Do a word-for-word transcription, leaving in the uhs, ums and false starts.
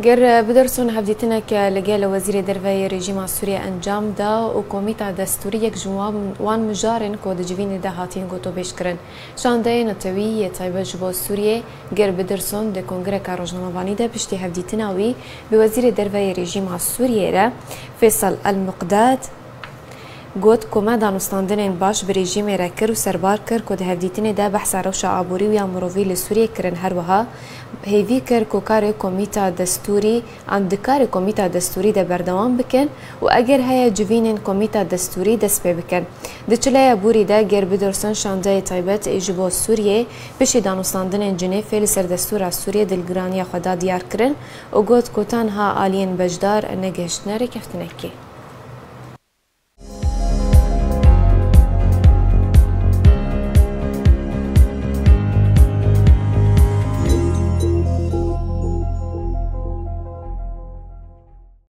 Ger Biderson hevdîtineke li gel Wezîrê Derve yê rejîma Sûriyê encam da û komîta destûrî yek ji wan, wan mijarên ku di civînê de hatîn gotûbêjkirin. Şandeyê netewî yê taybet ji bo Sûriyê, Ger Biderson di kongreka rojnamevanî de piştî hevdîtina wî bi Wezîrê Derve yê rejîma Sûriyê re Feysal El Miqdad, got ku me danûstandinên baş bi rejîmê re kir û serbar kir ku di hevdîtinê de behsa rewşa aborî û ya mirovî li Sûriyê kirin. Her wiha hêvî kir ku karê komîta destûrî, em di karê komîta destûrî de berdewam bikin û eger heye civînên komîta destûrî dest pê bikin. Di çileya borî de Ger Biderson şandeyê taybet ê ji bo Sûriyê piştî danûstandinên Cinêfê li ser destûra Sûriyê dilgiraniya xwe da diyar kirin û got ku tenha aliyên beşdar negihiştine rêkeftinekê.